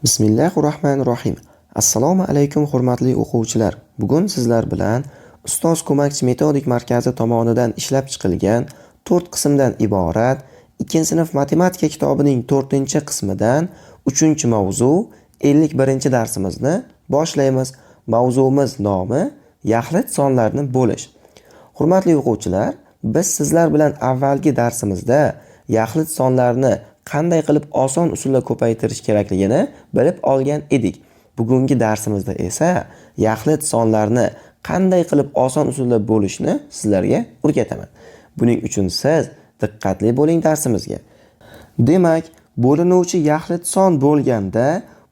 Bismillahirrohmanirrohim. Assalomu alaykum, hurmatli o'quvchilar. Bugun sizlar bilan Ustoz ko'makchi metodik markazi tomonidan ishlab chiqilgan 4 qismdan iborat 2-sinf matematika kitobining 4-qismidan 3-mavzu 51-darsimizni boshlaymiz. Mavzumiz nomi yaxlit sonlarni bo'lish. Hurmatli o'quvchilar, biz sizlar bilan avvalgi darsimizda yaxlit sonlarni qanday qilib oson usulda ko'paytirish kerakligini bilib olgan edik. Bugungi darsimizda esa yaxlit sonlarni qanday qilib oson usulda bo'lishni sizlarga o'rgataman. Buning uchun siz diqqatli bo'ling darsimizga. Demak, bo'linuvchi yaxlit son bo'lganda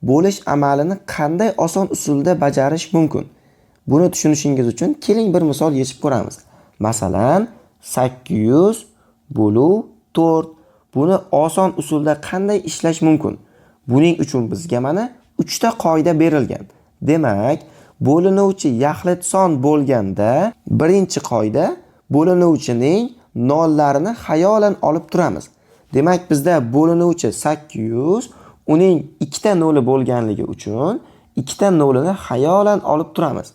bo'lish amalini qanday oson usulda bajarish mumkin? Buni tushunishingiz uchun keling bir misol yechib ko'ramiz. Masalan, 800 bo'luv 4. Buni oson usulda qanday ishlash mumkin? Buning uchun bizga mana 3 ta qoida berilgan. Demak, bo'linuvchi yaxlit son bo'lganda birinchi qoida bo'linuvchining nollarini xayolan olib turamiz. Demak, bizda bo'linuvchi 800, uning 2 ta noli bo'lganligi uchun 2 ta nolini xayolan olib turamiz.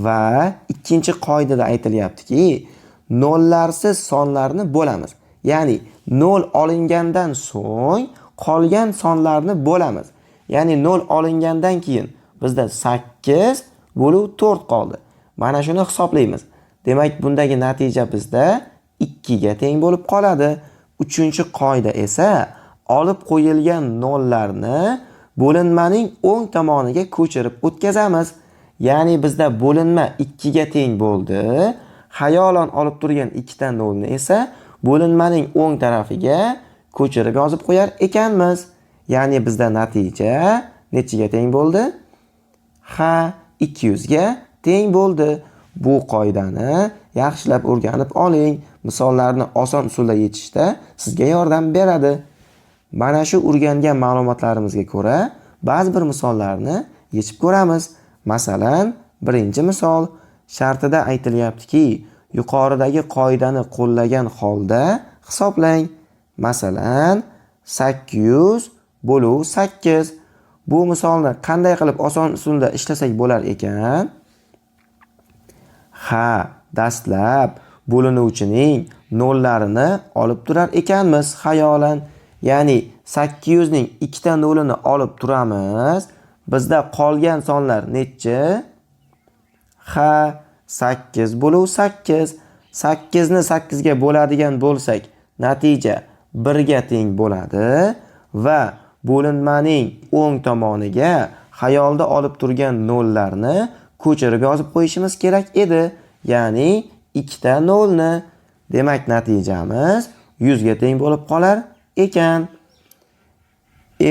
Va ikkinchi qoidada aytilyaptiki, nollarsiz sonlarni bo'lamiz. Ya'ni 0 olingandan so'ng qolgan sonlarni bo'lamiz. Ya'ni 0 olingandan keyin bizda 8 bo'luv 4 qoldi. Mana shuni hisoblaymiz. Demak, bundagi natija bizda 2 ga teng bo'lib qoladi. 3-qoida esa olib qo'yilgan nollarni bo'linmaning o'ng tomoniga ko'chirib o'tkazamiz. Ya'ni bizda bo'linma 2 ga teng bo'ldi. Xayolan olib turgan 2 ta nolni esa bo'linmaning o'ng tarafiga ko'chirib yozib qo'yar ekanmiz. Ya'ni bizda natija nechiga teng bo'ldi? Ha, 200 ga teng bo'ldi. Bu qoidani yaxshilab o'rganib oling. Misollarni oson usulda yechishda sizga yordam beradi. Mana shu o'rgangan ma'lumotlarimizga ko'ra ba'zi bir misollarni yechib ko'ramiz. Masalan, birinchi misol shartida aytilyaptiki, yuqoridagi qoidani qo'llagan holda hisoblang. Masalan, 800 bo'luv 8. Bu misolni qanday qilib oson usulda ishlasak bo'lar ekan? Ha, dastlab bo'linuvchining nollarini olib turar ekanmiz xayolan. Ya'ni 800 ning 2 ta nolini olib turamiz. Bizda qolgan sonlar nechi? Ha, 8 bo'luv 8. 8 ni 8 ga bo'ladigan bo'lsak, natija 1 ga teng bo'ladi va bo'linmaning o'ng tomoniga xayolda olib turgan nollarni ko'chirib yozib qo'yishimiz kerak edi. Ya'ni 2 ta nolni. Demak, natijamiz 100 ga teng bo'lib qolar ekan.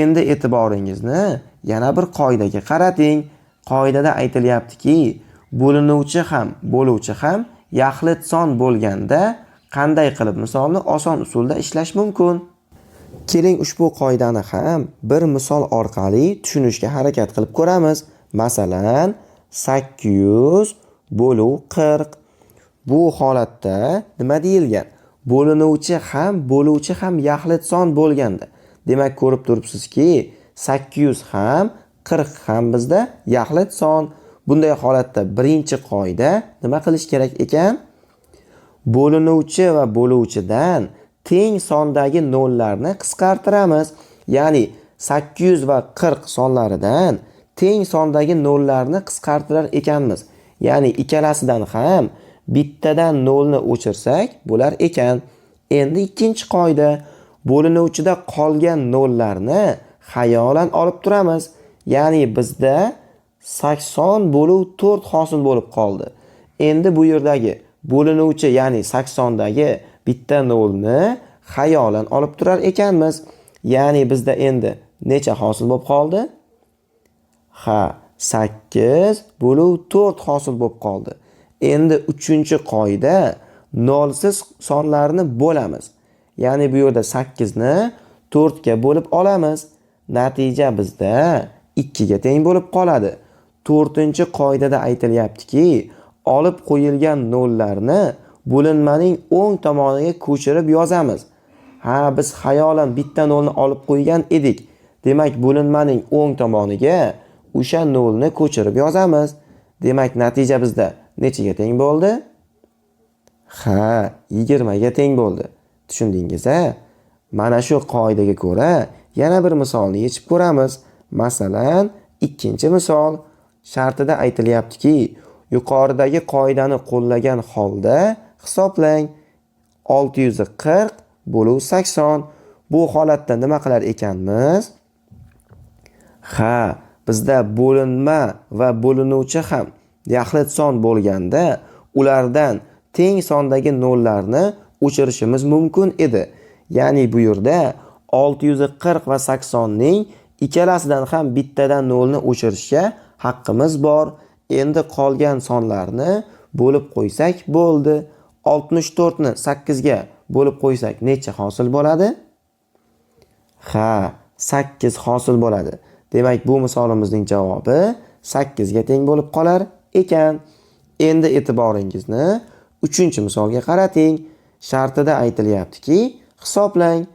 Endi e'tiboringizni yana bir qoidaga qarating. Qoidada aytilyaptiki, bo'linuvchi ham, bo'luvchi ham yaxlit son bo'lganda qanday qilib misolni oson usulda ishlash mumkin? Keling ushbu qoidani ham bir misol orqali tushunishga harakat qilib ko'ramiz. Masalan, 800 bo'luv 40. Bu holatda nima deyilgan? Bo'linuvchi ham, bo'luvchi ham yaxlit son bo'lganda. Demak, ko'rib turibsizki, 800 ham, 40 ham bizda yaxlit son. Bunday holatda birinchi qoida nima qilish kerak ekan? Bo'linuvchi va bo'luvchidan teng sondagi nollarni qisqartiramiz. Ya'ni 800 va 40 sonlaridan teng sondagi nollarni qisqartirar ekanmiz. Ya'ni ikkalasidan ham bittadan nolni o'chirsak bo'lar ekan. Endi ikkinchi qoida, bo'linuvchida qolgan nollarni xayolan olib turamiz. Ya'ni bizda 80 bo'luv 4 hosil bo'lib qoldi. Endi bu yerdagi bo'linuvchi, ya'ni 80 dagi bitta nolni xayolan olib turar ekanmiz. Ya'ni bizda endi necha hosil bo'lib qoldi? Ha, 8 bo'luv 4 hosil bo'lib qoldi. Endi 3-qoida nolsiz sonlarni bo'lamiz. Ya'ni bu yerda 8 ni 4 ga bo'lib olamiz. Natija bizda 2 ga teng bo'lib qoladi. 4-qoidada aytilyaptiki, olib qo'yilgan nollarni bo'linmaning o'ng tomoniga ko'chirib yozamiz. Ha, biz xayolan bitta nolni olib qo'ygan edik. Demak, bo'linmaning o'ng tomoniga o'sha nolni ko'chirib yozamiz. Demak, natija bizda nechaga teng bo'ldi? Ha, 20 ga teng bo'ldi. Tushundingiz-a? Mana shu qoidaga ko'ra yana bir misolni yechib ko'ramiz. Masalan, ikkinchi misol. Shartida aytilyaptiki, yuqoridagi qoidani qo'llagan holda hisoblang. 640 bo'luv 80. Bu holatda nima qilar ekanmiz? Ha, bizda bo'linma va bo'linuvchi ham yaxlit son bo'lganda, ulardan teng sondagi nollarni o'chirishimiz mumkin edi. Ya'ni bu yerda 640 va 80 ning ikkalasidan ham bittadan nolni o'chirishga haqqimiz bor. Endi qolgan sonlarni bo'lib qo'ysak bo'ldi. 64 ni 8 ga bo'lib qo'ysak necha hosil bo'ladi? Ha, 8 hosil bo'ladi. Demak, bu misolimizning javobi 8 ga teng bo'lib qolar ekan. Endi e'tiboringizni 3-misolga qarating. Shartida aytilyaptiki, hisoblang.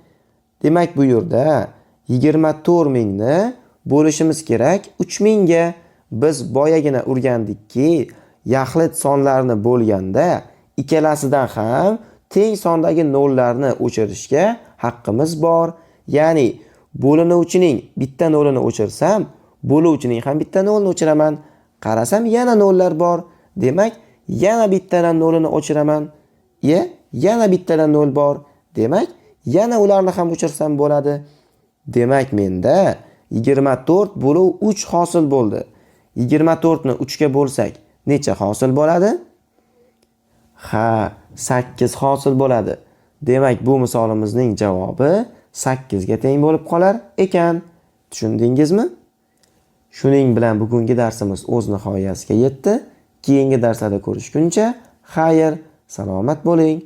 Demak, bu yerda 24 mingni bo'lishimiz kerak 3000 ga. Biz boyagina o'rgandikki, yaxlit sonlarni bo'lganda ikkalasidan ham teng sondagi nollarni o'chirishga haqqimiz bor. Ya'ni bo'linuvchining bitta nolini o'chirsam, bo'luvchining ham bitta nolini o'chiraman. Qarasam yana nollar bor. Demak, yana bittadan nolini o'chiraman. Yana bittadan nol bor. Demak, yana ularni ham o'chirsam bo'ladi. Demak, menda 24 bo'luv 3 hosil bo'ldi. 24 ni 3 ga bo'lsak necha hosil bo'ladi? Ha, 8 hosil bo'ladi. Demak, bu misolimizning javobi 8 ga teng bo'lib qolar ekan. Tushundingizmi? Shuning bilan bugungi darsimiz o'z nihoyasiga yetdi. Keyingi darslarda ko'rishguncha xayr, salomat bo'ling.